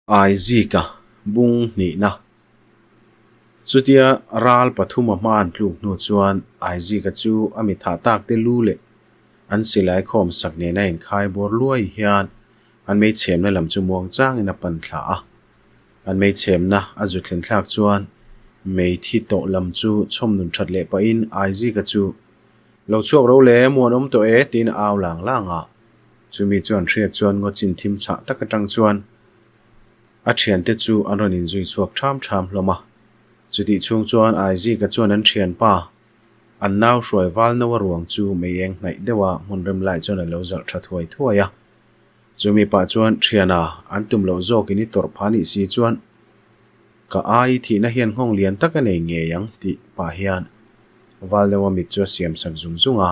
Aizika bung hnihna. Chutia ral pathuma hma an tluk hnu chuan Aizika chu a mi thah tak te lu leh an silai khawm sak nena inkhai bawr luai hian an meichhemna lam chu muang changin a pan thla a. An meichhemna a zu thlen thlak chuan meithi tawh lam chu chhawm nun that leh pahin Aizika chu Lo chhuak ro le, muanawm tawh e tiin a au lang lang a. Chumi chuan hriat chuan ngaw chin thim chhah tak atang chuan a thiante chu an rawn inzui chhuak ṭham ṭham hlawm a. Chutih chhung chuan Aizika chuan an thianpa, an nau hruai val no a ruang chu mei eng hnaih deuha hmun rem lai chuan a lo zalh ṭha thuai thuai a. Chumi pah chuan thiana an tum loh zawkin i tawrh phah nih si chuan ka ai i thihna hian nghawng lian tak a nei ngei ang tih pah hian val no a mit chu a siam sak zung zung a.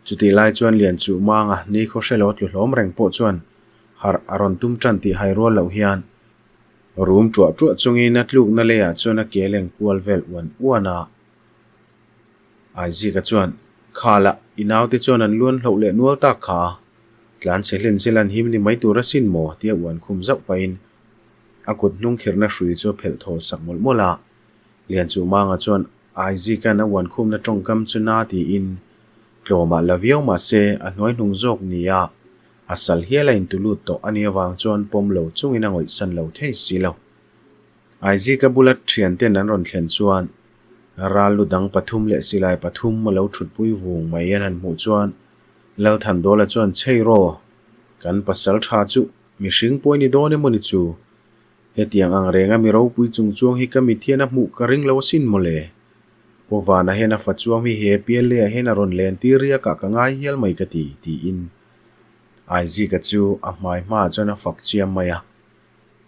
Chutih lai chuan Lian chu manga ni khaw hre lo tlu hlawm reng pawh chuan harh a rawn tum tan tih hai rual loh hian rum tuah tuah chungin a tlukna leiah chuan a ke leng kual vel uan uan a. Aizika chuan, Khalah, i naute chuan an luan hloh leh nual tak kha. Tlan chhe hlen zela an him ni mai tur asin maw? tia uan khum zauh pahin a kut hnung khirhna hrui chu a phelh thawl sak mawlh mawlh a. Lian chu manga chuan Aizika'n a uankhumna tawngkam chu na tiin tlawmah la viau mah se a hnuai hnung zawk nia a sal hial a intulut tawh a nih avang chuan pawm lo chungin a ngawihsan lo thei si lo. Aizika bula thianten an rawn thlen chuan ral lu dang pathum leh silai pathum a lo thutpui vung mai an han hmuh chuan Lalthandawla chuan chhei raw kan pasal tha chu mihring pawi ni dawn emaw ni chu Hetiang ang renga mi ropui chung chuang hi ka mit hian a hmuh ka ring lo asin mawle. Pu Vana hian a fa chuang hi he PLA ah hian a rawn len tir riak ah ka ngai hial mai ka ti, tiin Aizika chu a hmai hmaah chuan a fak chiam mai a.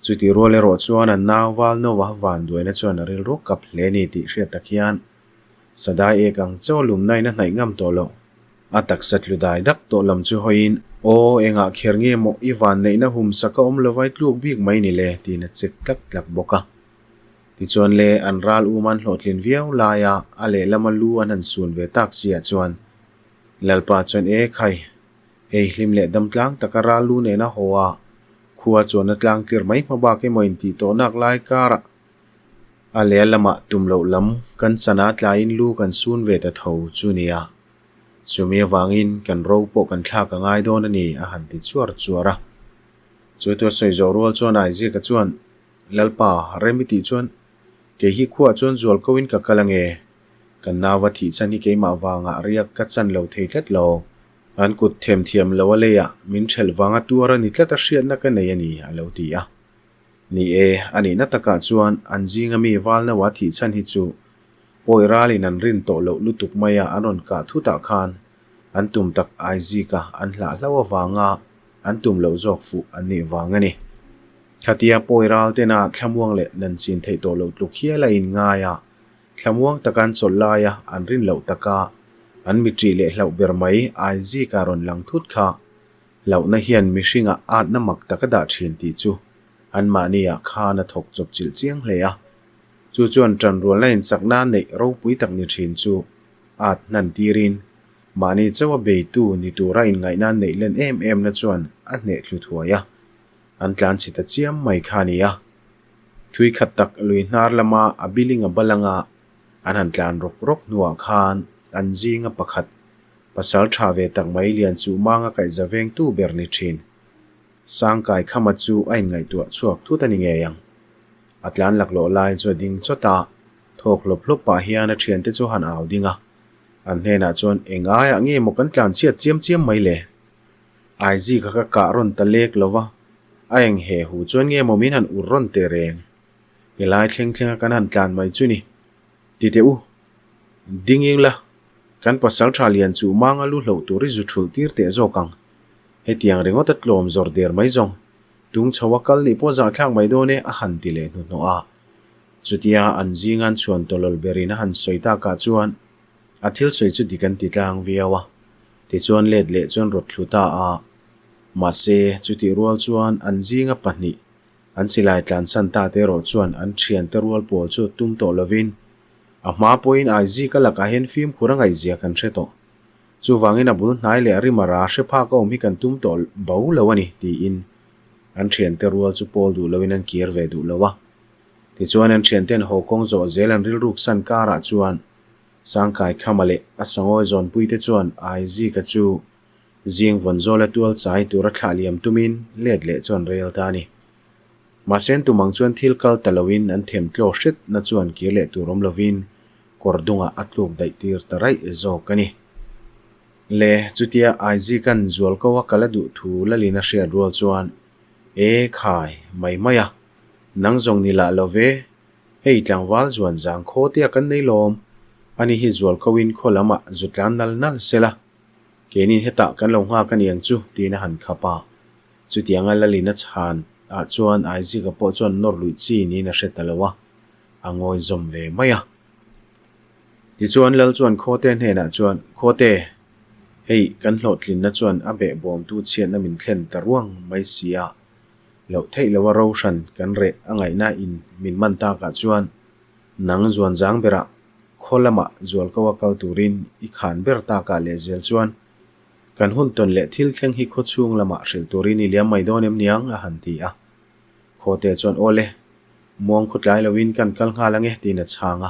Chutih rual erawh chuan an nau val Nova vanduaina chuan a rilru kap hle ni tih hriat tak hian Sadai ek ang chaw lumna in a hnaih ngam tawh loh. A taksa tlu dai dak tawh lam chu hawiin, Aw, engah kher nge maw i vanneihna hum sak a awm lo vai tluk bik mai ni le, tiin a chek tlak tlak bawk a. Tichuan le, an ral um an hlawhtlin viau laia a lehlama lu an han sun ve tak siah chuan Lalpa chuan E khai, hei hlim leh dam tlang taka ral lu nena haw a, khua chuan a tlang tlir mai hma bak emaw intih tawh nak lai karah A leh lamah tum loh lam kan chana tlaiin lu kan sun ve ta tho chu nia. Chumi avangin kan ro pawh kan thlak a ngai dawn a ni a han ti chuar chuar a. Chu tua sawi zawh rual chuan Aizika chuan, Lalpa, rem i tih chuan kei hi khuaah chuan zual ko in ka kal ange. Kan nauva thih chan hi keimah vangah riak ka chan lo thei tlat lo. An kut themthiam lo a leiah min ṭhelh vanga tuar a ni tlat a hriatna ka nei a ni a lo ti a. Ni e, a nihna takah chuan an zinga mi Valnawa thih chhan hi chu pawi ralin an rin tawh loh lutuk maia an rawn kah thutah khan an tum tak Aizika an hlah hlauh avanga an tum loh zawk fuh an nih vang a ni. Khatia pawi ral tena thlamuang leh nan chin theih tawh loh tluk hial a inngai a, thlamuang taka an chawlh laia an rin loh taka an mitri leh hlauh ber mai Aizika rawn lang thut kha Hlauhna hian mihringah atna mak tak a dah thin tih chu anmahniah khan a thawk chawp chilh chiang hle a. Chu chuan tanrualna inchakna neih ropui tak ni thin chu at hnan tirin mahni chauha beitu ni tura inngaihna neih len em emna chuan a hneh thlu thuai a, an tlan chhe ta chiam mai kha a ni a. Thui khat tak lui hnar lama a biling a balanga an han tlan rawk rawk hnuah khan an zinga pakhat Pasal tha ve tak mai lian chu manga kaihza vengtu ber ni thin. Sangkai khama chu a inngaihtuah chhuak thut a ni ngei ang. A tlan laklawh lai chu a ding chawt a, thawk hlawp hlawp pah hian a thiante chu han au ding a. An hnenah chuan eng aiah nge maw kan tlan chhiat chiam chiam mai le? Aizi kha ka kah rawn ta lek lo va, a eng he hu chuan nge maw min han ur rawn teh reng? Helai thleng thlenga kan han tlan mai chu ni. Ti teh u, ding ing la, kan pasal tha lian chu manga lu hloh tur i zu thulh tir teh zawk ang. Hetiang ringawt a tlawm zawr der mai zawng. Tung chho a kal nih pawh zahthlak mai dawn e a han ti leh hnuhnawh a. Chutia an zingan chhuan tawlawl berin a han sawi takah chuan a thil sawi chu dik an ti tlang viau a. Tichuan let leh chuan rawt thlu ta a. Mahse, chutih rual chuan an zinga pahnih An silai tlansan ta te erawh chuan an thiante rual pawl chu tum tawh lovin a hma pawhin Aizika lakah hian fimkhur a ngaihzia kan hre tawh. Chuvangin a bul hnai leh a rim a ra hre phak a awm hi kan tum tawh bo lo a ni, tiin An thiante rual chu pawl duh loin an kir ve duh lo a. Tichuan an thianten haw kawng zawh zel an rilruk san karah chuan Sangkai Khama leh a sangawi zawnpuite chuan Aizika chu zing vawn zawla tual chai tura thlah liam tumin let leh chuan rel ta a ni. Mahse an tum ang chuan thil kal ta loin an them tlaw hret na chuan kir leh tur awm lovin kawr dungah a tluk daih tir ta raih zawk a ni. Le, chutia Aizika'n zualko a kal a duh thu lalin a hriat rual chuan, E khai, mai mai a, nang zawng ni lah lo ve, hei tlangval zuan zang khaw tia kan nei lawm, ani hi zualkoin khaw lamah zu tlan nal nal sela, keinin hetah kan lo nghak a niang chu, tiin a han khap a. Chutianga lalin a chhan ah chuan Aizika pawh chuan nawr luih chi niin a hre ta lo a, a ngawi zawm ve mai a. Tichuan Lal chuan Khawte hnenah chuan, Khawte, hei kan hlawhtlinna chuan a behbawmtu chhiatna min thlen ta ruang mai si a, loh theih loha ro hran kan reh a ngaihna in min man takah chuan nang zuan zang berah khaw lamah zualko a kal turin i khan ber takah lehzel chuan kan hun tawn leh thil thleng hi khaw chhung lamah hrilh turin i liam mai dawn em niang a han ti a. Khawte chuan aw le, muang khaw tlai loin kan kal nghal ange tiin a chhang a.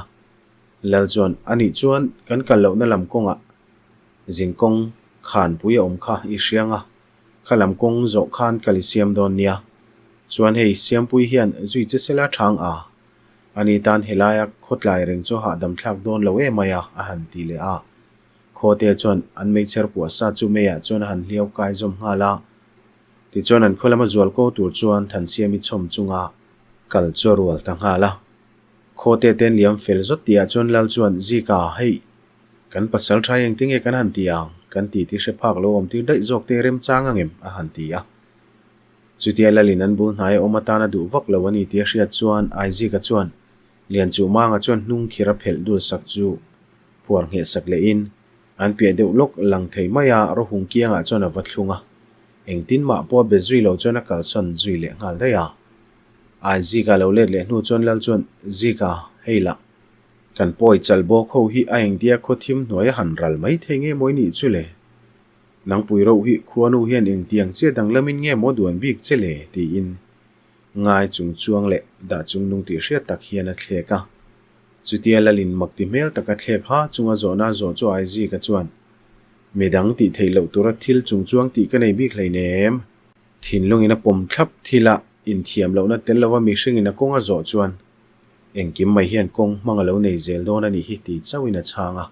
Lal chuan anih chuan kan kal lohna lam kawngah zin kawng khanpui a awm kha i hriang a, kha lam kawng zawh khan kal i siam dawn nia. Chuan hei Siampui hian zui che sela chhang a, ani tan helaia khaw tlai reng chu hahdam thlak dawn lo em mai a a han ti leh a. Khawte chuan an meichher puah sa chu meiah chuan a han hliau kai zawm nghal a. Tichuan an khaw lama zual ko tur chuan Thansiami chhawm chunga kal chu a rual ta nghal a. Khawte te an liam fel zawt tihah chuan Lal chuan, Zika, hei, kan pasal tha engti nge kan han ti ang? Kan ti ti hre phak lo awm tir daih zawk te remchang angem? a han ti a. Chutia Lalin an bul hnaia awm atana duh vak lo a ni tih a hriat chuan Aizika chuan Lianchuhmanga chuan hnung khir a phelh dul sak chu phuar ngheh sak lehin An piah deuh lawk lang thei mai a, Rohung kiangah chuan a va thlung a. Engtin mah pawh a be zui lo chuan a kalsawn zui leh nghal daih a. Ai Zika lo let leh hnu chuan Lal chuan, Zika, hei lah, kan pawi chal bawk ho hi a engtia khaw thim hnuai a han ral mai thei nge maw i nih chu le? Nangpui roh hi khuanu hian engtiang chiah danglamin nge maw duan bik che le? tiin ngai chung chuang leh dah chung nung tih hriat tak hian a thlek a. Chutia Lalin mak ti hmel taka thlek ha chunga zawhna zawh chu Aizika chuan, Midang tih theih loh tura thil chung chuang tih ka nei bik hleinem. Thinlungin a pawm thlap thila inthiam lohna tel lova mihringin a kawng a zawh chuan engkim mai hian kawng hmang a lo nei zel dawn a nih hi ti chauhin a chhang a.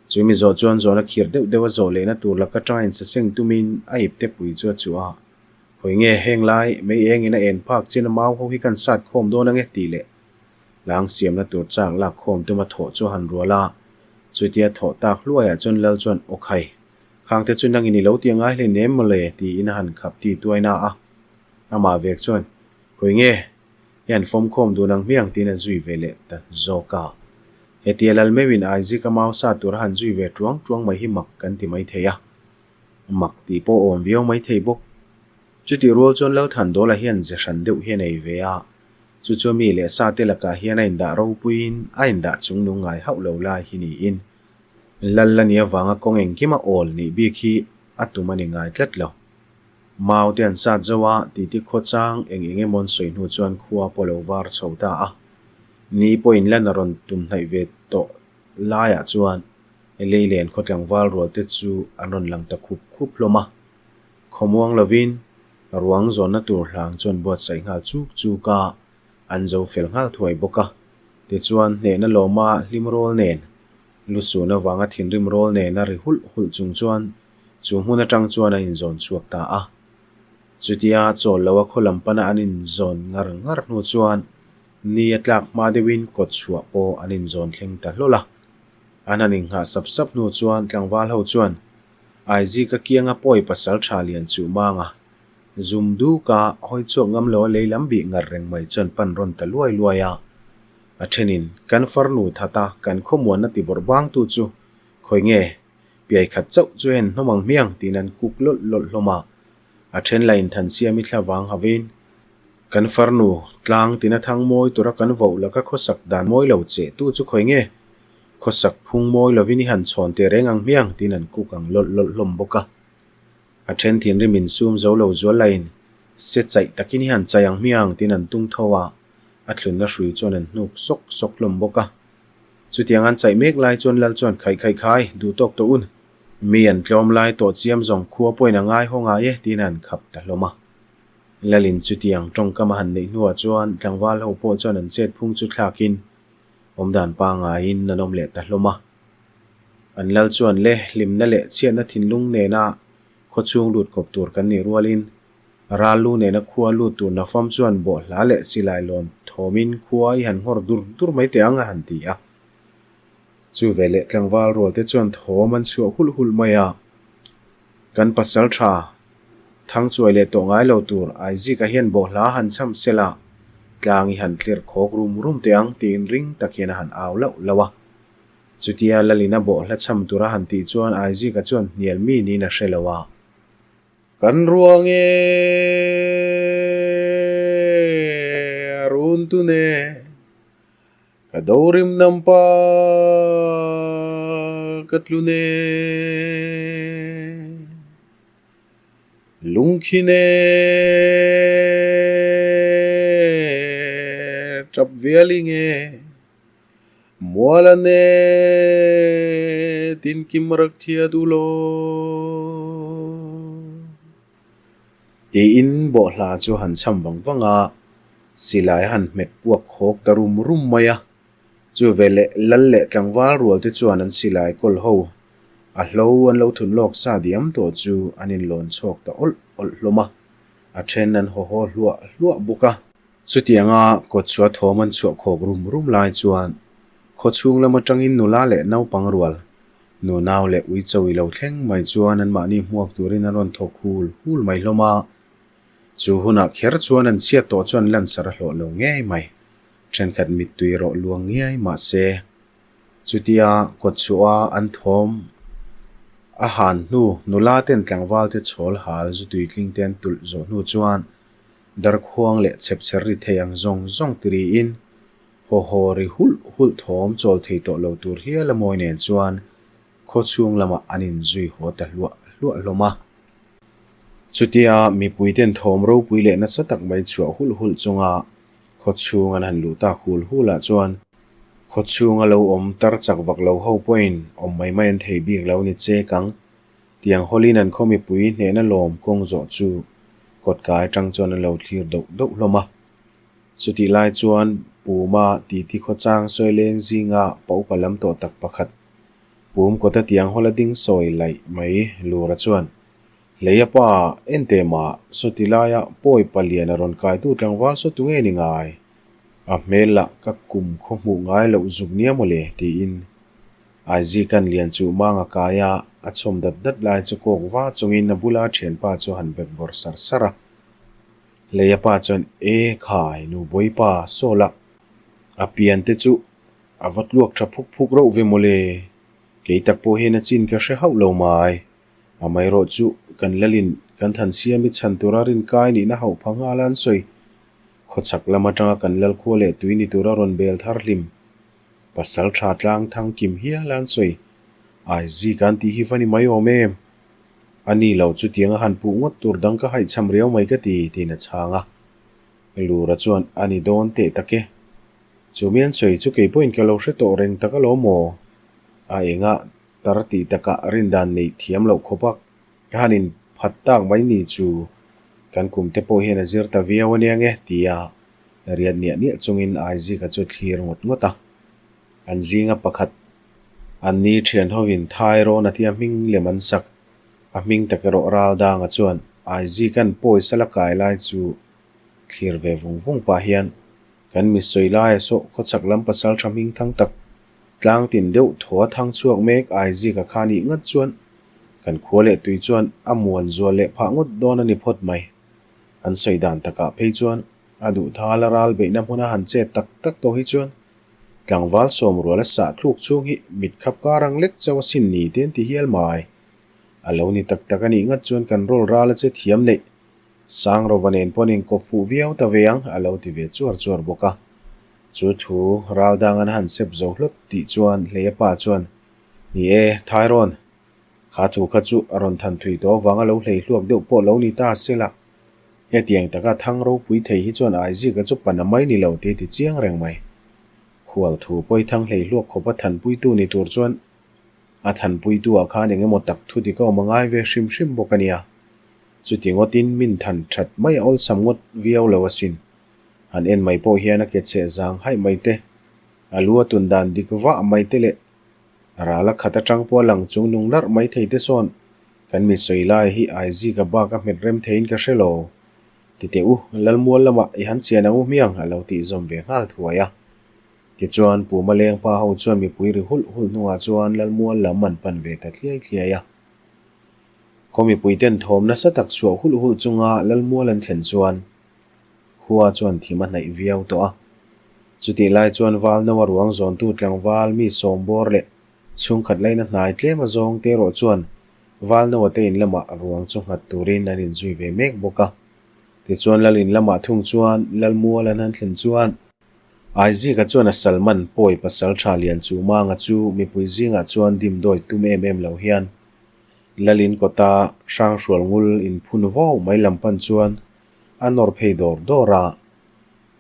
Chu mi zawh chuan zawhna khirh deuh deuh a zawh lehna tur laka tangin saseng tumin a ipte pui chu a chuh a. Khawi nge heng lai mei engin a en phak chin a mau ho hi kan sat khawm dawn ange tih leh Hlang siamna tur chak lak khawm tuma thawh chu a han rual a, chutia thawh tak hluaiah chuan Lal chuan aw khai, khangte chu nangin i lo ti angai hle nem mawle tiin a han khap ti tuai na a. Amah vek chuan, Khawi nge, i han fawm khawm dun ang hmiang tiin a zui ve leh ta zawk a. Hetia Lal meuhin Aizika mau sa tur a han zui ve tuang tuang mai hi mak kan ti mai thei a. Mak tih pawh awm viau mai thei bawk. Chutih rual chuan Lal Thandawla hian ze hran deuh hi a nei ve a, Chu chu mi leh sa te lakah hian a indah ropuiin a indah chungnung ngai hauh lo lai hi niin Lal la ni avanga kawng engkima awl nih bik hi a tum a ni ngai tlat lo. Mau te an sat zo a, titi khawchang eng eng emaw an sawi hnu chuan khua pawh lo var chho ta a. Ni pawhin lan a rawn tum hnaih ve tawh laiah chuan Leilen khaw tlangval rual te chu an rawn lang ta khup khup hlawm a. Khawmuang lovin Ruang zawnna tur hlang chuan buatsaih nghal chuk chuk a, an zo fel nghal thuai bawk a. Tichuan, hnehna lawma hlim rawl nen, lusun avanga thinrim rawl nena ri hulh hulh chung chuan chu hmun atang chuan an inzawn chhuak ta a. Chutia chawl loa khaw lam pana an inzawn ngar ngar hnu chuan ni a tlak hma deuhin kawt chhuah pawh an inzawn thleng ta hlawl a. An han inghah sap sap hnu chuan tlangval ho chuan Aizika kianga pawi pasal tha lian chu mang a, zum duk a, hawi chhuak ngam lo a lei lam bih ngar reng mai chuan pan rawn ta luai luai a. A thenin, Kan farnu that a, kan khawmuanna ti bawrh bangtu chu khawi nge? Piai khat chauh chu en hnawm ang hmiang tiin an kuk lawlh lawlh hlawm a. A then la inthansiam i thla vang havin, Kan farnu, tlang tina thang mawi tura kan voh laka khawsak dan mawi lo che tu chu khawi nge? Khawsak phung mawi lovin i han chhawn teh reng ang hmiang tiin an kuk ang lawlh lawlh hlawm bawk a. A then thinrim insum zo lo zual laiin. Se chaih takin i han chai ang hmiang tiin an tung tho a, a thlunna hrui chuan an hnuk sawk sawk hlawm bawk a. Chutiang an chaih mek lai chuan lal chuan khaih khaih khai, duh tawk tawh un. Mi an tlawm lai tawh chiam zawng khua pawhin a ngai haw ngai e tiin an khap ta hlawm a. Lalin chutiang tawngkam a han neih hnuah chuan tlangval ho pawh chuan an chet phung chu thlakin awmdan pangaiin an awm leh ta hlawm a. An lal chuan le hlimna leh chhiatna thinlung nena khawchhung lut kawp tur kan nih rualin ral lu nena khua lut tur nafam chuan bawhhla leh silai lawn thawmin khua i han nghawr dur dur mai teh ang a han ti a. Chu veleh tlangval rualte chuan thawm an chhuah hulh hulh mai a. Kan pasal tha thang chuai leh tawh ngai lo tur Aizika hian bawhhla han cham sela tlang i han tlir khawk rum rum teh ang tiin ring tak hian a han au lauh lauh a. Chutia Lalina bawhhla cham tura han tih chuan Aizika chuan hnial mi niin a hre lo a. Kan ruang e, a run tun e, ka dorim nam pa ka tlun e, lungkhin e, tap vialing e. Muala ne tinkim rak thia duh lo. Tiin bawhhla chu han cham vang vang a, silai a han hmet puak khawk ta rum rum mai a. Chu veleh lal leh tlangval rual te chuan an silai kawl ho a hlo an lo thun lawk sa diam tawh chu an inlawn chhuak ta awlh awlh hlawm a, a then an haw haw hluah hluah bawk a. Chutianga kawtchhuah thawm an chhuah khawk rum rum lai chuan khawchhung lam atangin nula leh naupang rual, nunau leh uicho i lo thleng mai chuan anmahni hmuak turin an rawn thawk hul hul mai hlawm a. Chu hunah kher chuan an chhiat tawh chuan lansar a hlawh lo ngei mai. Thenkhat mittui erawh luang ngiai mah se. Chutia kawtchhuah an thawm a han hnu nula ten tlangval te chhawl hal zu tuitling te an tulh zawh hnu chuan Darkhuang leh chhepchher ri thei ang zawng zawng ti riin haw haw ri hulh hulh thawm chawl thei tawh lo tur hial a mawi nen chuan khaw chhung lamah an inzui haw ta hluah hluah hlawm a. Chutia mipui ten thawm ropui leh nasa tak mai chhuah hulh hulh chunga khaw chhung an han luh tak hul hul ah chuan khaw chhunga lo awm tar chak vak lo ho pawhin awm mai mai an thei bik lo ni chek ang. Tiang hawlin an khaw mipui hnehna lawm kawng zawh chu kawtkai atang chuan an lo thlir doh doh hlawm a. Chutih lai chuan Puma titi khawchang sawi leng zinga pa upa lam tawh tak pakhat Pum kawta tiang hawla ding sawi laih mai Lura chuan, Hlei a pa, en teh mah, sawti laia pawi palian a rawn kaitu tlangval saw tu nge ni ngai? A hmel lah ka kum khaw hmuh ngai loh zuk nia mawle, tiin Aizikan lian chu mang a kai a, a chhawm dat dat lai chu kawk va chungin a bula thianpa chu a han bek bawrh sar sar a. Leia pa chuan, E khai, nu bawipa, saw la, a pian te chu a va tluak tha phuk phuk reuh ve mawle, kei tak pawh hian a chin ka hre hauh lo mai. Amaherawh chu kan lalin kan thansiam i chhan tura rinkai nihna hauh pha nghal a an sawi. Khawchhak lam atanga kan lalkhua leh tui ni tura rawn bel thar hlim. Pasal tha tlang thang kim hial a an sawi. Aizik an tih hi va ni mai awm em? A ni lo, chutiang a han puh ngawt tur dang ka haihchham riau mai ka ti, tiin a chhang a. Lura chuan a ni dawn teh tak e. Chu mi an sawi chu kei pawhin ka lo hre tawh reng tak alawm maw? A engah tar tih takah rindan neih thiam loh khawp a, ka han inphat tak mai ni chu kan kum te pawh hian a zir ta viau ania nge, tia Riat niah niah chungin Aizika chu thlir ngawt ngawt a. An zinga pakhat, an ni thian hovin Thai rawn a tia hming lem an sak. A hming tak erawh Raldanga chuan Aizika'n pawisa la kai lai chu thlir ve vung vung pah hian kan mi sawi laia sawh khawchhak lam pasal tha hming thang tak tlang tin deuh thaw a thang chhuak mek Aizika kha nih ngat chuan kan khua leh tui chuan a muan zual leh phah ngawt dawn a ni phawt mai. An sawi dan takah phei chuan A duh thal a ral beihna hmuna han chet tak tak tawh hi chuan tlangval sawm rual a sah thluk chhung hi mit khap kar ang lek chauh a sin ni te an ti hial mai. A lo ni tak tak a nih ngat chuan kan rawl ral a che thiam neih. Sangrova nen pawh an inkawp fuh viau ta ve ang a lo ti ve chuar chuar bawk a. Chu thu ral dang an han sep zo hlawt tih chuan Hleia pa chuan, Ni e, Thairawn, kha thu kha chu a rawn than thui tawh avanga lo hlei hluak deuh pawh lo ni ta se la. Hetiang taka thang ropui thei hi chuan Aizika chu pana mai ni lo tih a ti chiang reng mai. Khual thu pawi thang hlei hluak khawpa thanpuitu ni tur chuan a thanpuitu-ah khan eng emaw tak thu dik a awm a ngai ve hrim hrim bawk a nia. Chuti ngawtin min than that mai a awlsam ngawt viau lo asin. Han en mai pawh hian a ke chheh zang haih mai te, a lu a tun dan dik vah mai te leh ral a khat atang pawh a lang chung nung larh mai thei te sawn kan mi sawi lai hi Aizika bak a hmet rem theiin ka hre lo. Ti teh u, Lalmual lamah i han chian ang u hmiang a lo tih zawm ve nghal thuai a. Tichuan, Puma leng pa ho chuan mipui ri hulh hulh hnungah chuan Lalmual lam an pan ve ta thliai thliai a. Khaw mipui ten thawm nasa tak chhuah hulh hulh chunga Lalmual an thlen chuan khua chuan thim a hnaih viau tawh a. Chutih lai chuan Valnoa ruang zawntu tlangval mi sawmbawr leh chhungkhat laina hnai tlem a zawng te erawh chuan Valnoa te in lamah ruang chu nghat turin an inzui ve mek bawk a. Tichuan Lal in lamah thung chuan Lalmual an han thlen chuan Aizika chuan a Salman pawi pasal tha lian chu Manga chu mipui zingah chuan dimdawi tum em em lo hian Lalin kawta Hranghrual ngul inphun vau mai lam pan chuan a nawr phei dawr dawr a.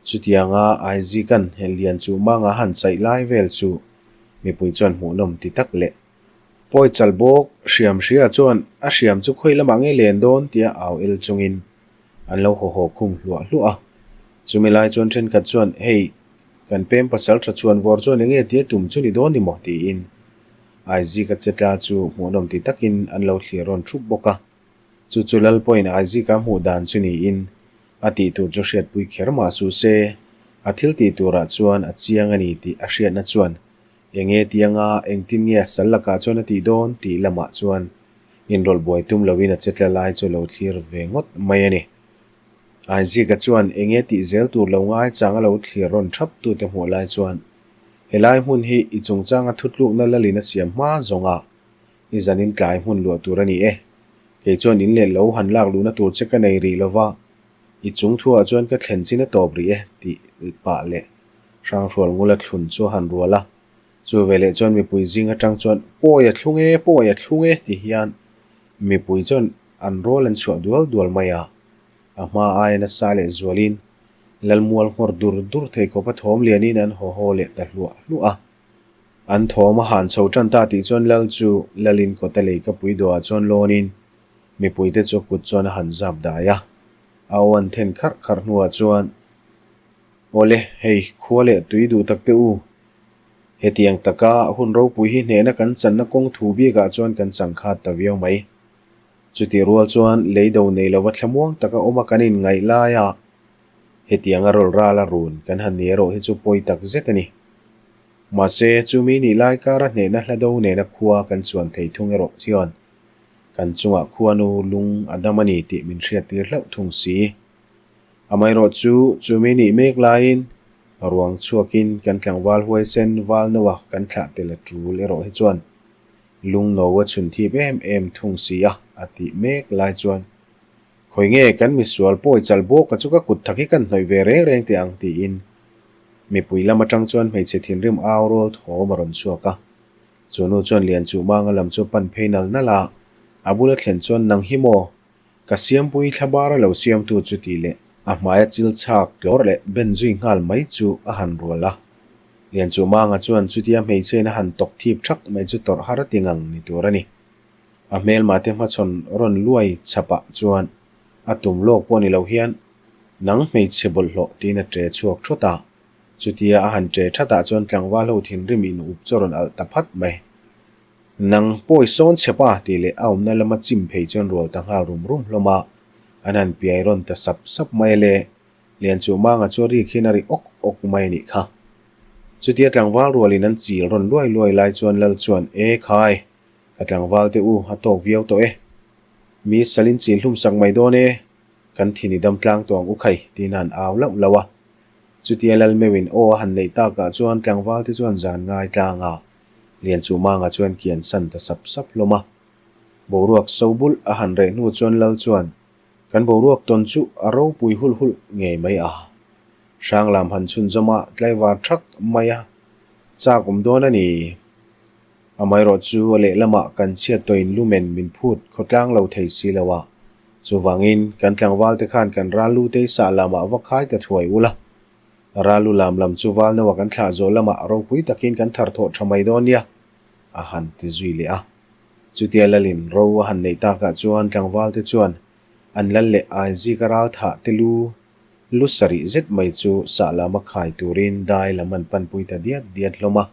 Chutianga Aizika'n lian chu Manga han chaih lai vel chu mipui chuan hmuhnawm ti tak leh Pawi chal bawk hriam hria chuan a hriam chu khawi lamah nge len dawn tia au el chungin an lo haw haw khum hluah hluah a. Chumi lai chuan thenkhat chuan hei kan pem pasal tha chhuan vawr chuan enge tia tum chu ni dawn ni maw tiin Aizika che tla chu hmuhnawm ti takin an lo thlir rawn thup bawk a. Chu chu Lal pawhin Aizika hmuh dan chu niin a tih tur chu hriatpui kher mah suh se a thil tih turah chuan a chiang a ni tih a hriatna chuan Enge tianga engtin nge a sal lakah chuan a tih dawn tih lamah chuan inrawlh buai tum loin a chetla lai chu lo thlir ve ngawt mai a ni. Aizika chuan enge tih zel tur lo ngai chang a lo thlir rawn thap tute hmuh lai chuan helai hmun hi i chungchanga thutlukna lalin a siam hma zawnga i zanin tlai hmun luah tur a ni e. Kei chuan in leh lo han lak luhna tur che ka nei rih lova i chung thuah chuan ka thlen chin a tawp rih e tih pah leh Hranghrual ngula thlun chu a han rual a, chu veleh chuan mipui zing atang chuan Pawi a thlung e, pawi a thlung e ti hian mipui chuan an rawl an chhuah dual dual mai a. A hma aia nasa leh zualin Lalmual nghawr dur dur thei khawpa thawm lianin an haw haw leh ta hluah hluah a. An thawm a han chho tan ta tih chuan Lal chu Lalin kawta lei ka pui dawhah chuan lawnin mipuite chu a kut chuan a han zap dai a. A aw an then kharh kharh hnuah chuan Awle, hei, khua leh tui duh tak teh u. Hetiang taka hun ropui hi hnehna kan channa kawng thu bikah chuan kan chang khat ta viau mai. Chutih rual chuan lei do nei lova thlamuang taka awma kan inngaih laia hetianga rawlh ral a run kan han ni erawh hi chu pawi tak zet a ni. Mahse, chumi nih lai kara hnehna hla do nena khua kan chuan thei thung erawh hian kan chungah khuanu lung a dam a ni tih min hriattir hlauh thung si. Amaherawh chu, chumi nih mek laiin ruang chhuakin kan tlangval huaisen val noa kan thlah tel a tul erawh hi chuan lung no a chhun thip em em thung si a, a tih mek lai chuan khawi nge kan misual pawi chal bawk a chu ka kut thak hi kan hnawih ve reng reng teh ang tiin mipui lam atang chuan hmeichhe thinrim au rawl thawm a rawn chhuak a. Chu nu chuan Lianchuhmanga lam chu pan phei nal nal a, a bula thlen chuan nang hi maw? Ka siampui thlabara lo siamtu chu tih leh a hmaia chil chhak tlawr leh ben zui nghal mai chu a han rual a. Lianchuhmanga chuan chutia hmeichhein a han tawk thip thak mai chu tawrh har a ti ngang ni tur a ni. A hmelmate hmachhawn rawn luai chhapah chuan a tum lawk pawh ni lo hian nang hmeichhe bawlhhlawh tiin a ṭe chhuak thawt a. Chutia a han ṭe thatah chuan tlangval ho thinrim in up chu a rawn alh ta phat mai. Nang pawi sawn chhe pa tih leh a awmna lama chim phei chuan rual ta nghal rum rum hlawm a, an han piai rawn ta sap sap mai a le. Lianchuhmanga chu a rik hian a ri awk awk mai a nih kha. Chutia tlangval rualin an chil rawn luai luai lai chuan Lal chuan, E khai, ka tlangval te u, a tawk viau tawh e. Mi salin chil hlum sak mai dawn e, kan thin i dam tlang tawh ang u khai, tiin a han au lauh lauh a. Chutia Lal meuhin aw a han neih takah chuan tlangval te chuan zan ngai tlang a, Lianchuhmanga chuan kian san ta sap sap hlawm a. Boruak so bulh a han reh hnu chuan Lal chuan, Kan boruak tawn chu a ropui hulh hulh ngei mai a. Hranglam han chhunzawm a tlaivar thak mai a chak awm dawn a ni. Amaherawh chu a lehlamah kan chhiat tawhin lumen min phut khawtlang lo thei si lo a. Chuvangin, kan tlangvalte khan kan ral lu te sah lamah va khai ta thuai ula. Ral lu lam lam chu val noa kan thlah zawh lamah ropui takin kan thar thawh tha mai dawn nia, a han ti zui leh a. Chutia lalin ro a han neih takah chuan tlangvalte chuan an lal leh Aizika ral thah te lu lu sarih zet mai chu sah lama khai turin dai lam an panpui ta diat diat hlawm a.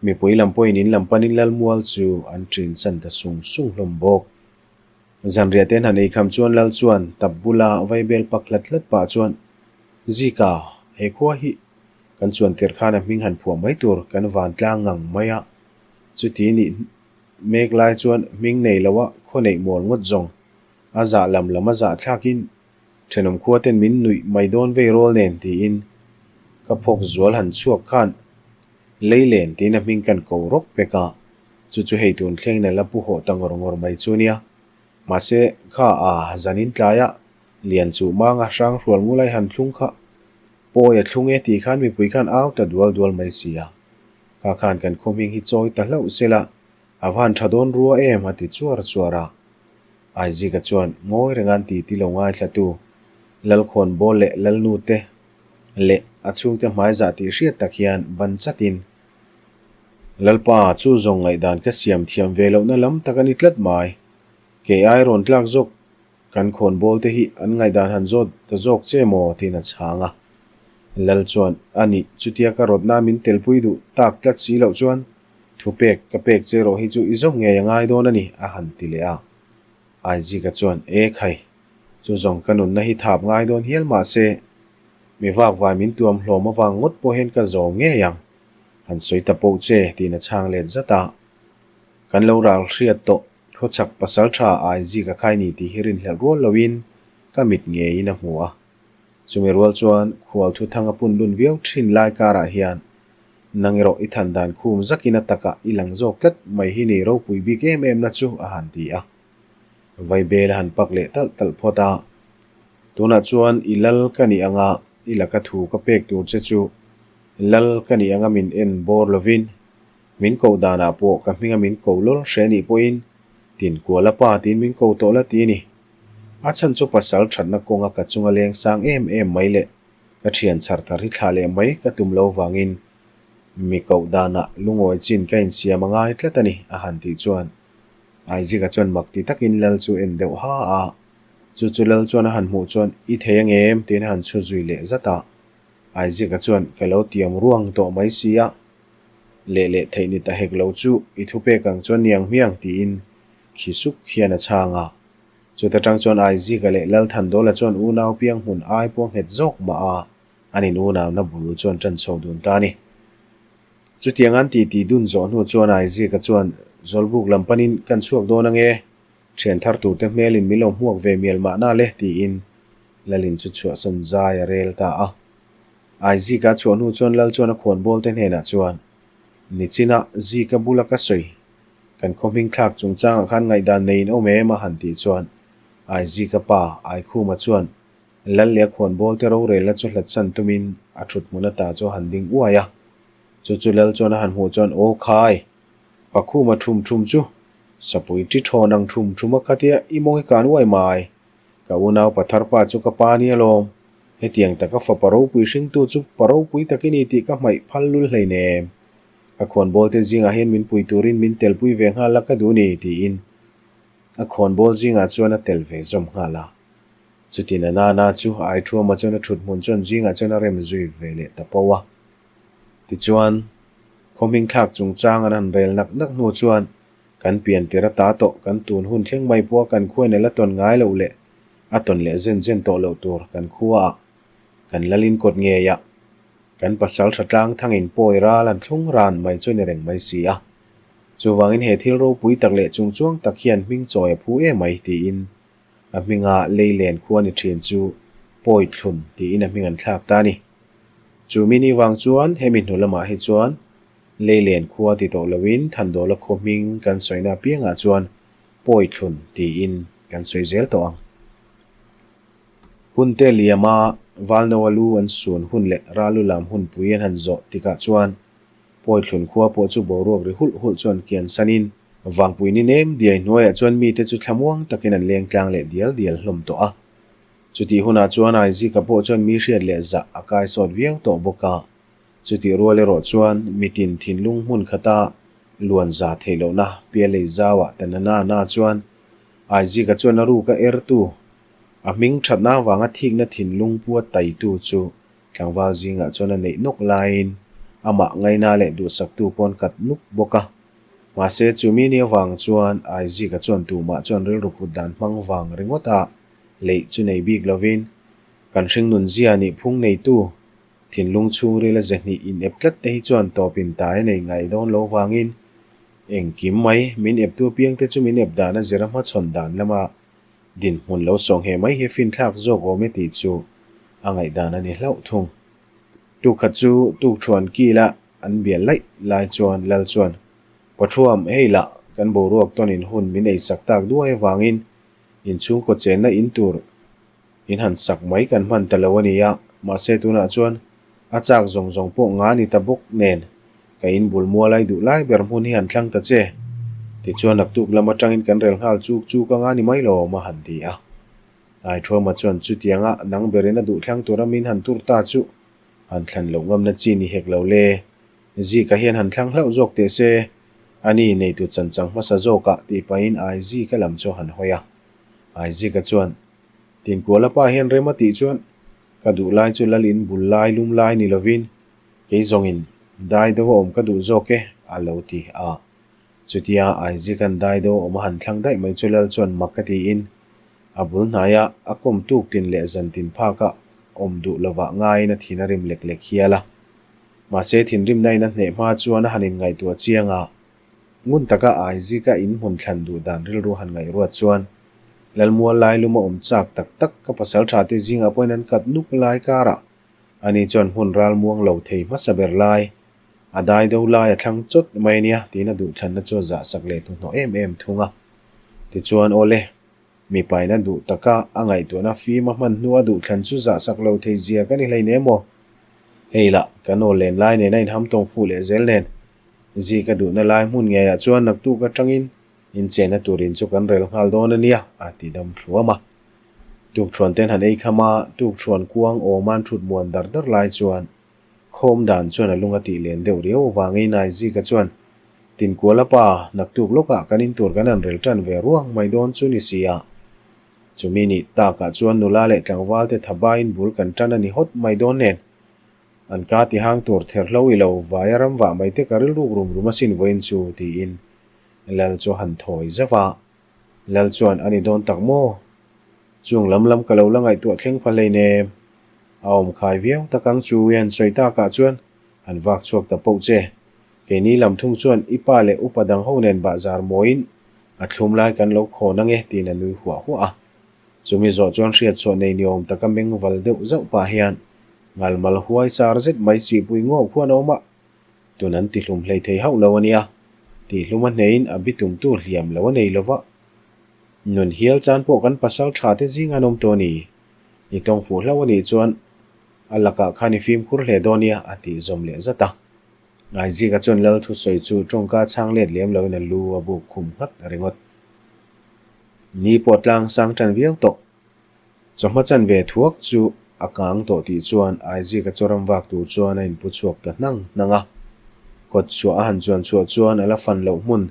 Mipui lam pawhin in lam panin Lalmual chu an ṭin chan ta sung sung hlawm bawk. Zanriah te han eikham chuan Lal chuan tap bula vaibel pak hlat hlat pah chuan, Zika, he khua hi kan chuan tirh khan a hming han phuah mai tur kan vantlang ngang mai a. Chuti nih mek lai chuan hming nei loa khaw neih mual ngawt zawng a zah lam lam a zah thlakin thenawm khua ten min nuih mai dawn vei rawl nen tiin ka phawk zual han chhuak khan Leilen tiin a hming kan ko rawk pek a, chu chu hei tun thlengin a la pu hawh ta ngawr ngawr mai chu nia. Mahse, kha a zanin tlaia lian chuh manga hrang hrual ngulai han thlung kha pawi a thlung e tih khan mipui khan au ta dual dual mai si a. Kha khan kan khaw hming hi chawi ta hlauh sela, a van tha dawn rua em a ti chuar chuar a. Aizika chuan ngawi rengan ti ti lo ngaithlatu Lalkhawnbawl leh Lalnute leh a chhungte hmaizah tih hriat tak hian ban chatin, Lalpa, chu zawng ngaihdan ka siam thiam ve lohna lam tak a ni tlat mai. Kei ai rawn tlak zawk kan khawnbawl te hi an ngaihdan han zawt ta zawk che maw? tiin a chhang a. Lal chuan, A nih, chutia ka rawtna min telpui duh tak tlat si loh chuan thupek ka pek che rawh hi chu i zawm ngei a ngai dawn a ni, a han ti leh a. Aizika chuan, E khai, Chu zawng ka nunna hi thap ngai dawn hial mah se, mi vakvai min tuam hlawm avang ngawt pawh hian ka zawm ngei ang. Han sawi ta poh che, tiin a chhang let zat a. Kan lo ral hriat tawh, khawchhak pasal tha Aizik a khai ni tih hi rinhlelh rual loin ka mit ngeiin a hmu a. Chumi rual chuan khual thuthang a pun lun viau thin lai karah hian nang erawh i than dan khum zakin a takah i lang zawk tlat mai hi ni ropui bik em em na chu a han ti a. Vaibel a han pak leh talh talh phawt a, Tunah chuan i lal ka nih anga i laka thu ka pek tur che chu lal ka nih anga min en bawr lovin min koh danah pawh ka hminga min ko lawr hre nih pawhin Tinkuala pa tiin min ko tawh la ti a ni. A chhan chu pasal thatna kawnga ka chunga leng sang em em mai leh ka thian chhar thar hi thlah leh mai ka tum lo vangin mi koh danah lungawi chin ka insiam a ngai tlat a ni a han tih chuan Aizika chuan mak ti takin Lal chu en deuh ha a, chu chu Lal chuan a han hmuh chuan i thei ang em tiin a han chhu zui leh zat a. Aizika chuan ka lo tiam ruang tawh mai si a, leh leh theih ni ta hek lo chu i thupek ang chuan niang hmiang tiin khi suk hian a chhang a. Chuta tang chuan Aizika leh Lal Thandawla chuan unau piang hmun ai pawh nghet zawk mah a, an in unauna bul chuan tan chho dun ta a ni. Chutiang an titi dun zawh hnu chuan Aizika chuan Zawlbuk lam panin kan chhuak dawn ange, thian thar turte hmelin min lo hmuak ve mial mahna le tiin Lalin chu chhuahsan zai a rel ta a. Aizika chhuah hnu chuan Lal chuan a khawnbawl te hnenah chuan, Nichina Zika bula ka sawi, kan khaw hming thlak chungchangah khan ngaihdan neiin awm em a han tih chuan Aizika pa Aikhuma chuan Lal leh a khawnbawl te rorelna chu hlatsan tumin a thut hmun ata chu a han ding uai a. Chu chu Lal chuan a han hmuh chuan, Aw khai! Pakhuma thum thum chu sapui ṭi thawn ang thum thum a khatia i mawng i kan uai mai. Ka unau pathar pa chu ka pa nia lawm. Hetiang taka fapa ropui hringtu chu pa ropui tak i ni tih ka hmaih phal lul hleinem. Ka khawnbawl te zingah hian min pui turin min telpui ve nghal la ka duh ni, tiin a khawnbawl zingah chuan a tel ve zawm nghal a. Chutin a nana chu a aithuama chuan a thut hmun chuan zingah chuan a rem zui ve leh ta po a. Tichuan, khaw hming thlak chungchang an han rel nak nak hnu chuan kan pian tir ata tawh kan tun hun thleng mai pawha kan khuain a la tawn ngai loh leh a tawn leh zen zen tawh loh tur kan khuaah kan lalin kawt ngeiah kan pasal tha tlang thangin pawi ral an thlung ran mai chu ni reng mai si a. Chuvangin he thil ropui tak leh chungchuang tak hian hming chawi a phu em mai tiin A hminga Leilen khua ni thin chu Pawithlun tiin a hming an thlak ta a ni. Chu mi ni vang chuan hemi hnu lamah hi chuan Leilen khua ti tawh loin Thandawla khaw hming kan sawina apiangah chuan Pawithlun tiin kan sawi zel tawh ang. Hunte liama Valnoa lu an sun hun leh Ralu lam hunpui an han zawh tikah chuan Pawithlun khua pawh chu boruak ri hulh hulh chuan kian sanin. Vangpui ni nem diai hnuaiah chuan mite chu thlamuang takin an leng tlang leh dial dial hlawm tawh a. Chutih hunah chuan Aizika pawh chuan mi hriat leh zah a kai sawt viau tawh bawk a. Chutih rual erawh chuan mitin thinlung hmun khata luan za theih lohna pialei zauah ta na na na chuan Aizika chuan a ruka ertu, a hming thatna avanga thikna thinlung pua taitu chu Tlangval zingah chuan a neih nawk laiin amah ngaina leh duhsaktu pawn kat nuk bawk a. Mahse, chumi ni avang chuan Aizika chuan tumah chuan rilru put dan hmang vang ringawt a leih chu nei bik lovin kan hringnun zia nih phung neitu thinlung chhungril a ze hnih inep tlat te hi chuan tawpin tai a nei ngai dawn lo vangin engkim mai min eptu apiangte chu min ep dan a zira hmachhawn dan lama Dinhmun lo sawng he mai hi finthlak zawk awm e tih chu a ngaihdan a ni hlauh thung. Tukhat chu tukthuan kila an bial laih lai chuan Lal chuan, Pathuam, hei lah kan boruak tawnin hun min eisak tak duai avangin inchhungkaw chenna in tur in han sak mai kan hman ta lo a ni a, mahse tunah chuan a chak zawng zawng pawh nga ni ta bawk nen ka in bul mual ai duh lai ber hmun hi han thlang ta che. Tichuan naktuk lam atangin kan rel nghal chuk chuk anga ni mai lo awm a han ti a. Aithawma chuan chutianga nang berin a duh thlang tura min han tur ta chu han thlan loh ngamna chi ni hek lo le. Zika hian han thlang hlauh zawk teh se, ani neitu chanchang hmasa zawkah tih pahin Aizika lam chu a han hawi a. Aizika chuan, Tinkuala pa hian rem a tih chuan ka duh lai chu lal in bul lai lum lai ni lovin kei zawngin dai deuh a awm ka duh zawk e a lo ti a. Chutia Isaac-a'n dai deuh a awm a han thlang daih mai chu lal chuan mak a tiin a bul hnaia a kawm tuk tin leh zan tin phaka awm duh lovah ngaiin a thin a rim lek lek hial a. Mahse thinrimna in a hneh hma chuan a han inngaihtuah chiang a. Ngun taka Aizika in hmun thlan duh dan rilru han ngaihruat chuan Lalmual lai luma awm chak tak tak ka pasal tha te zingah pawhin an kat nuk lai karah ani chuan hmun ral muang lo thei hmasa ber lai a dai do lai a thlang chawt mai ania tiin a duhthlanna chu a zahsak leh hnuhnawh em em thung a. Tichuan awle. Mipaina duh taka a ngaihtuahna fim a hman hnua duhthlan chu zahsak lo thei zia ka ni hleinem aw. Hei lah, kan aw len lai nen a inham tawng fuh leh zel nen. Zi ka duhna lai hmun ngeiah chuan naktuk atangin inchena turin chu kan rel nghal dawn a nia, a ti dam thluam a. Tukthuan ten han ei kham a, tukthuan kuang awm an thut muan dar dar lai chuan Khawm dan chuan a lung a tih len deuh riau avangin Aizika chuan, Tinkuala pa, naktuk lawkah kan in tur kan han rel tan ve ruang mai dawn chu ni si a. Chumi nih takah chuan nula leh tlangval te thabain bul kan tan a ni hawt mai dawn nen. An ka ti hang tur therhlo i lo vaia ram vah mai te ka rilruk rum rum asin vawiin chu, tiin Lal chu a han thawi zauh a. Lal chuan a ni dawn tak maw? Chung lam lam ka lo la ngaihtuah thleng pha hleinem. A awm khai viau tak ang chu i han sawi takah chuan han vak chhuak ta poh che. Keini lam thung chuan i pa leh upa dang ho nen bahzar mawiin a thlum lai kan lo khawn ange tiin a nui huah huah a. Chumi zawh chuan hriatchhuah nei ni awm taka meng val deuh zauh pah hian ngalmal huai sar zet mai sihpui ngawk huan a awm a. Tun an tihlum hlei thei hauh lo a nia. Tihlum a hneiin a bitumtu hliam lo a nei lo va. Nun hial chan pawh kan pasal tha te zing an awm tawh a ni. I tawng fuh hlauh a nih chuan a lakah khan i fimkhur hle dawn nia a tih zawm leh zat a. Ngaizika chuan Lal thusawi chu tawngka chhang let lem loin a lu a buk khum nghat ringawt. Ni pawh tlang sang tan viau tawh. Chawhma chan ve thuak chu a kang tawh tih chuan Aizika chaw ram vak tur chuan a inpu chhuak ta hnang hnang a. Kawt chhuah a han chuan chhuah chuan a la fan loh hmun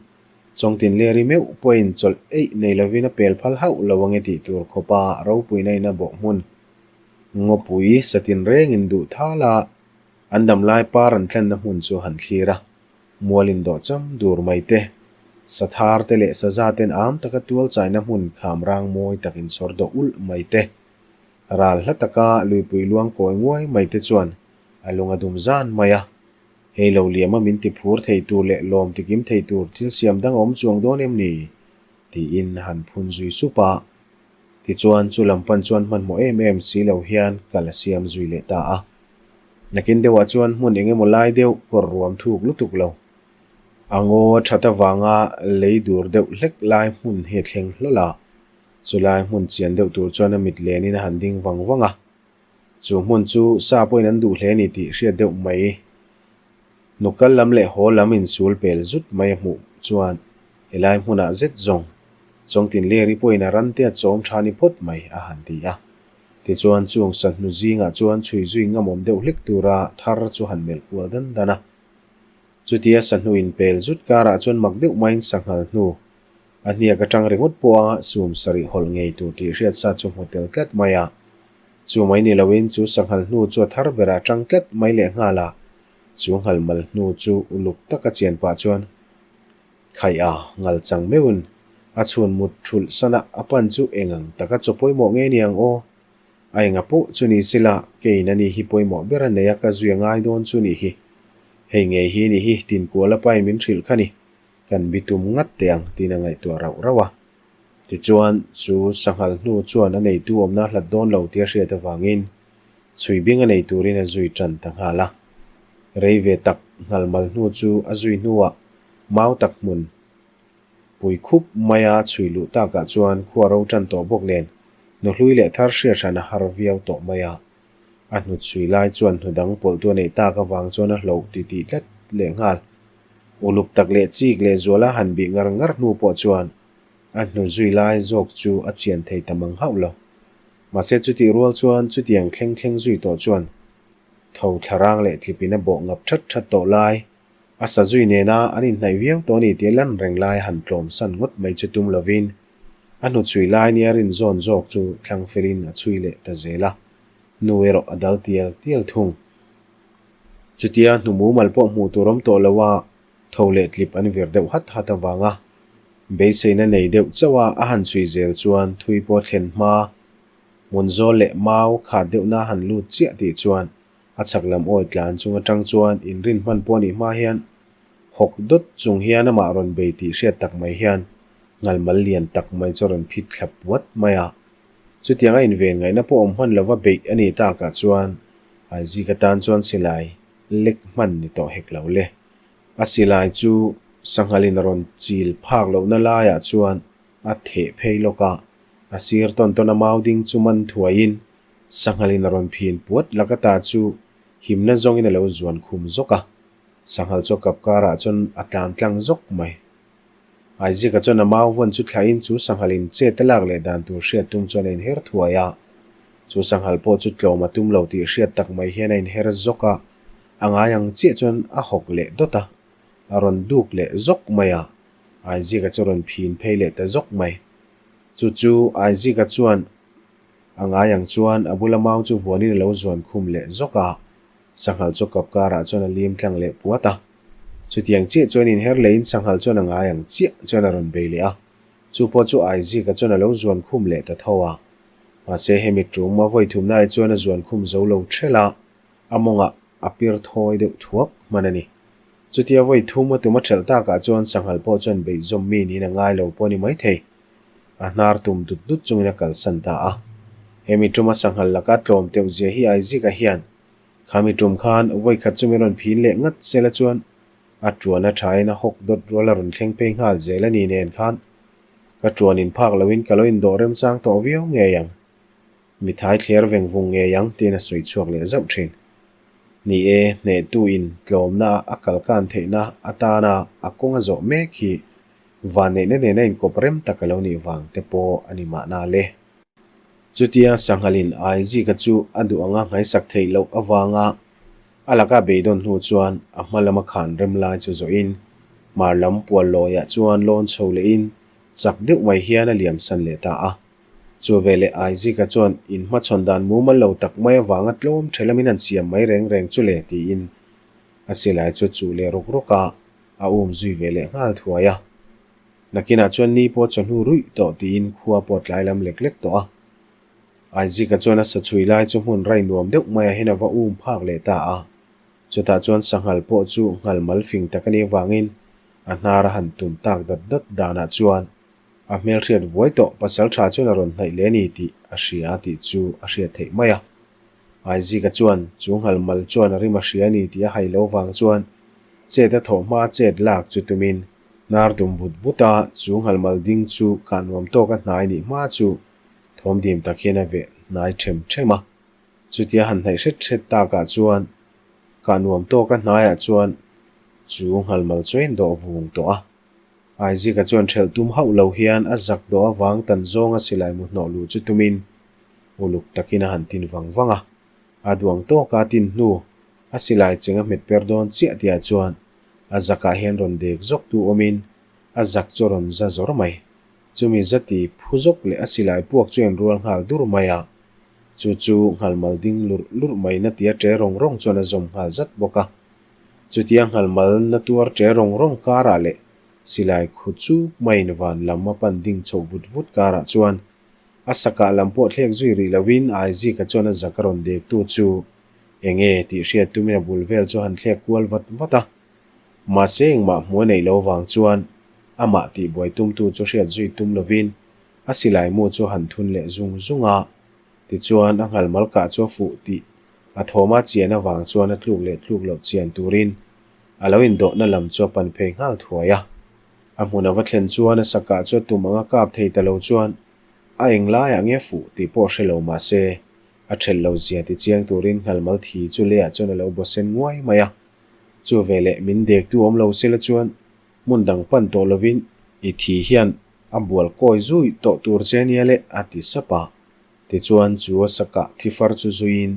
Chawngtin leri meuh pawhin chawlh eih nei lovin a pel phal hauh lo ange tih tur khawpa ropuina in a bawh hmun ngawpui satin rengin duh thal a, an damlai par an thlenna hmun chu han thlir a. Mual indawh cham dur mai te, sathar te leh saza ten am taka tual chaina hmun kham rang mawi tak inchhawr dawh ulh mai te, ral hla taka luipui luang kawi nguai mai te chuan a lung a dum zan mai a. Hei lo liama min ti phur thei tur leh lawm tikim thei tur thil siam dang a awm chuang dawn em ni? tiin a han phun zui sup a. Tichuan chu lam pan chuan hmanhmawh em em si lo hian kal a siam zui leh ta a. Nakin deuhah chuan hmun eng emaw lai deuh kawr ruam thuk lutuk lo. A ngaw a that avanga lei dur deuh hlek lai hmun hi a thleng hlawl a. Chu lai hmun chian deuh tur chuan a mit lenin a han ding vang vang a. Chu hmun chu sa pawhin an duh hle a ni tih hriat deuh mai. Hnukal lam leh haw lam insul pel zut mai a hmuh chuan. Helai hmunah zet zawng Chawngtinleri pawhin a rante a chawm tha ni phawt mai, a han ti a. Tichuan chung sahnu zingah chuan chhui zui ngamawm deuh hlek tura thar chu han melh kual dan dan a. Chutia sahnu inpel zut karah chuan mak deuh maiin sanghal hnu a hniak atang ringawt pawha sum sarih hawlh ngei tur tih hriat sa chu hmu tel tlat mai a. Chu mai ni loin chu sanghal hnu chu a thar berah atang tlat mai lehnghal a, chu nghal mal hnu chu uluk taka chian pah chuan Khaih a, ngal chang meuhin a chhun mut thulh sana a pan chu eng ang taka chaw pawimawh nge ni ang aw? A enga pawh chu ni sila, keiin ani hi pawimawh ber a nei a ka zui a ngai dawn chu nih hi. Hei ngei hi ni hi Tinkuala pain min hrilh kha ni, kan bitum ngat teh ang tiin a ngaihtuah rauh rauh a. Tichuan, chu sanghal hnu chuan a neitu awmna a hlat dawn lo tih a hriat avangin chhui bing a nei turin a zui tan ta nghal a. Rei ve tak nghal mal hnu chu a zui hnuah Mau tak hmun pui khup maia chhui luh takah chuan khua ro tan tawh bawk nen nuhlui leh thar hriat hran a har viau tawh mai a. A hnut chhui lai chuan hnu dang pawlhtu a neih tak avang chuan a hloh ti tih tlat leh nghal. Uluk tak leh chik leh zuala han bih ngar ngar hnu pawh chuan a hnu zui lai zawk chu a chian thei ta mang hauh lo. Mahse chutih rual chuan chutiang thleng thleng zui tawh chuan tho thlarang leh tlipin a bawh ngap that that tawh lai A sazui nena an inhnaih viau tawh a ni tih a lan reng lai a han tlawm san ngawt mai chu tum lovin a hnuchhui lai nia rin zawn zawk chu thlang felin a chhui leh ta zel a, nu erawh a dal tial tial thung. Chutia hnu mumal pawh hmuh tur awm tawh lo a, tho leh tlip an vir deuh hat hat avanga beiseina nei deuh chauh a a han chhui zel chuan thui pawh thlen hma hmun zawl leh mau khat deuhna a han lut chiah tih chuan A chhak lam awi tlan chung atang chuan inrin hman pawh a nih hma hian hawk dawt chung hian amah rawn bei tih hriat tak mai hian ngalmal lian tak mai chu a rawn phit thla puat mai a. Chutiang a inven ngaihna pawh awm hman lova beih a nih takah chuan Aizik atan chuan silai lek hman ni tawh hek lo le. A silai chu sanghalin a rawn chil phak lohna laiah chuan a theh phei lawk a, a sir tawn tawn a mau ding chu man thuaiin Sanghalin a rawn phin puat laka ta chu himna zawngin a lo zuan khum zawk a, sanghal chu a kap karah chuan a tlan tlang zawk mai. Aizika chuan a mau vawn chu thlahin chu sanghalin chet a lak leh dan tur hriat tum chuan a inher thuai a, chu sanghal pawh chu tlawm a tum lo tih hriat tak mai hian a inher zawk a, a ngai ang chiah chuan a hawk leh dawt a, a rawn duk leh zawk mai a, Aizika chu a rawn phin phei leh ta zawk mai. Chu chu Aizika chuan A ngai ang chuan a bula mau chu vuanin a lo zuan khum leh zawk a, sanghal chu kap karah chuan a lim tlang leh puat a. Chutiang chiah chuan inher lehin sanghal chuan a ngai ang chiah chuan a rawn bei leh a, chu pawh chu Aizika chuan a lo zuan khum leh ta tho a. Mahse hemi tum a vawi thumna ai chuan a zuan khum zo lo ṭhelh a, a mawngah a pir thawi deuh thuak hman a ni. Chutia vawi thum a tum a ṭhelh takah chuan sanghal pawh chuan beihzawm mi niin a ngai lo pawh a ni maithei. A hnar tum dut dut chungin a kalsan ta a. Hemi tuma sanghal laka tlawm teuh zia hi Aizika hian khami tum khan vawi khat chu min rawn phin leh ngat sela chuan a tuan a thain a hawk dawt rual a rawn thleng phei nghal zel a ni nen khan ka tuan in phak loin ka lo indawh remchang tawh viau ngei ang. Mithai thler veng vung ngei ang tiin a sawi chhuak leh zauh thin. Ni e, hnehtu in tlawmna a kalkan theihna atana a kawng a zawh mek hi Vanneihna nena inkawp rem tak a lo nih vang te pawh a ni mahna le. Chutia Sanghalin Aizika chu a duh anga nghaisak theih loh avanga a laka beidawn hnu chuan a hma lama khan rem lai chu zawhin hmar lam pual lawiah chuan lawn chho lehin chak deuh mai hian a liam san leh ta a. Chu veleh Aizika chuan inhmachhawn dan mumal lo tak mai avanga tlawm tha lamin an siam mai reng reng chu le tiin a silai chu chuh leh ruk ruk a. A um zui ve leh nghal thuai a. Nakinah chuan ni pawh chawhnu ruih tawh tiin khua pawh tlai lam lek lek tawh a. Aizika chuan a sa chhui lai chu hmun rai nuam deuh maiah hian a va um phak leh ta a. Chutah chuan sanghal pawh chu nghal mal fing tak a nih avangin a hnar a han tum tak dat dat danah chuan a hmelhriat vuai tawh pasal tha chuan a rawn hnaih leh a ni tih a hria tih chu a hriat theih mai a. Aizika chuan chu nghal mal chuan a rim a hria a ni tih a hai lo vang chuan Chet a thawh hma chet lak chu tumin hnar dum vut vut a, chu nghalmal ding chu kah nuam tawk a hnai nih hma chu thawm dim tak hian a veh hnai them them a. Chutia han hnaih hret hret takah chuan kah nuam tawk a hnaiah chuan chu nghalmal chu a indawh vung tawh a. Aizika chuan ṭhelh tum hauh lo hian a zak dawh avang tan zawnga silai mu hnawh luh chu tumin uluk takin a han tin vang vang a. A duang tawka tin hnu a silai cheng a hmet per dawn chiah tihah chuan a zakah hian rawn dek zawk tu awmin a zak chu a rawn za zawr mai. Chumi zati phu zawk leh a silai puak chu en rual nghal dur mai a. Chu chu nghalmal ding lurh lurh mai na tia ṭe rawng rawng chuan a zawm nghal zat bawk a. Chutia nghalmal na tuar ṭe rawng rawng karah leh silai khu chuk maiin van lam a pan ding chhoh vut vut karah chuan a sakah lam pawh thlek zui rih lovin Aizika chuan a zak a rawn dektu chu enge tih hriat tumin a bul vel chu a han thlek kual vat vat a. Mahse engmah hmu a neih lo vang chuan amah tihbuai tumtu chu hriat zui tum lovin a silai mu chu a han thun leh zung zung a. Tichuan a nghalmal kah chu a fuh tih a thawma chian avang chuan a tluk leh tluk loh chian turin a lo indawhna lam chu a pan phei nghal thuai a. A hmun a va thlen chuan a sakah chu a tum anga kap thei ta lo chuan a eng laiah nge fuh tih pawh hre lo mah se a ṭhelh lo zia ti chiang turin nghalmal thi chu leiah chuan a lo baw sen nguai mai a. Chu veleh min dektu awm lo sela chuan hmun dang pan tawh lovin i thi hian a bual kawi zui tawh tur che nia le a ti sap a. Tichuan chu a sakah thi far chu zuiin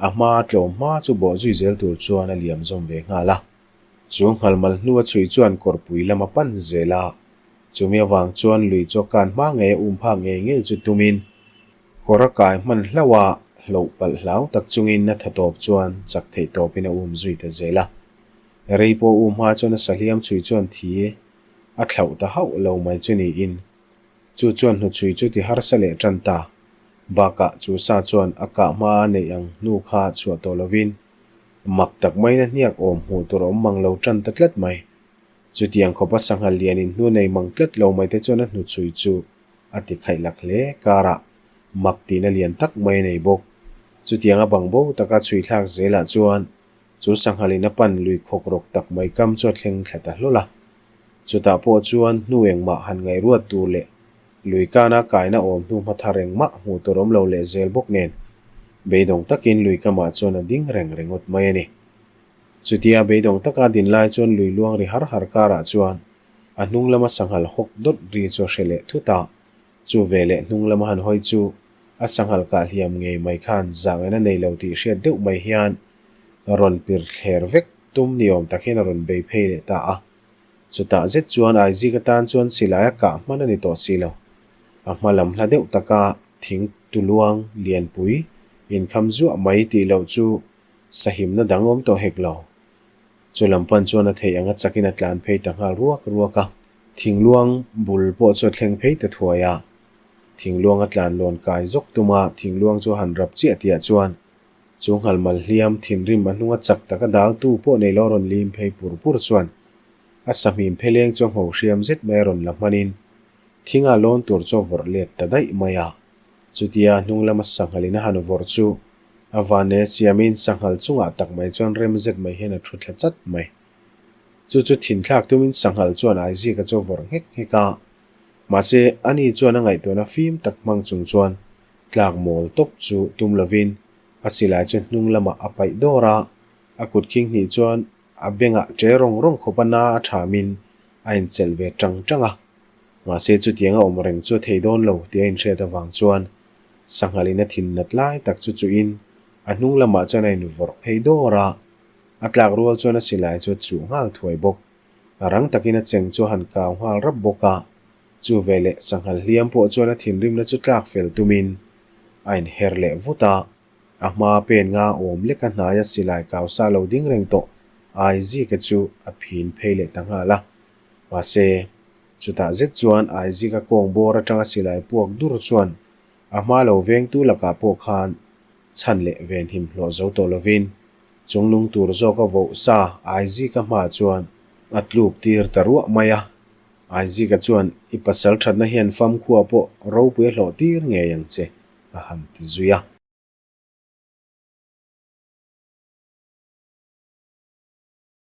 a hma tlawm hma chu bawh zui zel tur chuan a liam zawm ve nghal a. Chu nghalmal hnu a chhui chuan kawrpui lam a pan zel a. Chumi avang chuan lui chu a kan hma ngei a um phak ngei ngei chu tumin kawr a kai hman hlauh a, hloh palh hlau tak chungin a tha tawp chuan chak theih tawpin a um zui ta zel a. Rei pawh um hma chuan a sahliam chhui chuan thi a thlauh ta hauh lo mai chu niin chu chuan hnuchhui chu ti harsa leh tan ta. Bakah chu sa chuan a kah hma a neih ang hnu kha chhuah tawh lovin mak tak maiin a hniak awm hmuh tur a awm mang lo tan ta tlat mai. Chutiang khawpa sanghal lianin hnu nei mang tlat lo mai te chuan a hnuchhui chu a ti khaih lak hle karah mak tihna lian tak mai a nei bawk. Chutianga bangbo taka chhui thlak zelah chuan chu sanghalin a pan lui khawk rawk tak mai kam chu a thleng thla ta hlawl a. Chutah pawh chuan hnu engmah han ngaihruat tur leh lui kana kaina awm hnu hma thar engmah hmuh tur awm lo leh zel bawk nen beidawng takin lui kamah chuan a ding reng ringawt mai a ni. Chutia beidawng taka din lai chuan lui luang ri har har karah chuan a hnung lama sanghal hawk dawt ri chu a hre leh thut a, chu veleh hnung lama han hawi chu a sanghal kah hliam ngei mai khan zahngena nei lo tih hriat deuh mai hian rawn pir thler vek tum ni awm tak hian a rawn bei phei leh ta a. Chutah zet chuan Aizika tan chuan silai a kah hman a ni tawh si lo. A hma lam hla deuh taka thing tuluang lianpui inkham zuah mai tih loh chu sahimna dang awm tawh hek lo. Chu lam pan chuan a theih anga chakin a tlan phei ta nghal ruak ruak a. Thingluang bul pawh chu a thleng phei ta thuai a. Thingluang a tlan lawn kai zawk tum a, thingluang chu a han rap chiah tihah chuan chu nghalmal hliam thinrim a hnunga chak taka daltu pawh nei lo rawn lim phei pur pur chuan a sahmim pheleng chu a ngho hriam zet mai a rawn la hmanin thinga lawn tur chu a vawrh let ta daih mai a. Chutia hnung lama sanghalin a han vawrh chu a van e siamin sanghal chungah tak mai chuan rem zet mai hian a thu thla chat mai. Chu chu thinthlak tumin sanghal chuan Aizika chu a vawrh nghek nghek a. Mahse, ani chuan a ngaihtuahna fim tak hmang chung chuan tlak mawl tawp chu tum lovin a silai chu hnung lamah a paih dawr a, a kut khing hnih chuan a bengah ṭe rawng rawng khawpa na a ṭhamin a inchelh ve ṭang ṭang a. Mahse, chutianga awm reng chu a thei dawn lo tih a inhriat avang chuan sanghalin a thin nat lai tak chu chuhin a hnung lamah chuan a invawrh phei dawr a, a tlak rual chuan a silai chu a chuh nghal thuai bawk. A rang takin a cheng chu a han kau nghal rap bawk a, chu veleh sanghal hliam pawh chuan a thinrimna chu tlak fel tumin a inher leh vut a, a hma pen nga awm lek a hnaia silai kau sa lo ding reng tawh Aizika chu a phin phei leh ta nghal a. Mahse, chutah zet chuan Aizika kawng bawr atanga silai puak dur chuan a hma lo vengtu lakah pawh khan chhan leh venhim hlawh zo tawh lovin Chungnung tur zawk a voh sa Aizika hmaah chuan a tluk tir ta ruah mai a. Aizika chuan, I pasal thatna hian famkhua pawh ropui a hlawh tir ngei ang che, a han ti zui a.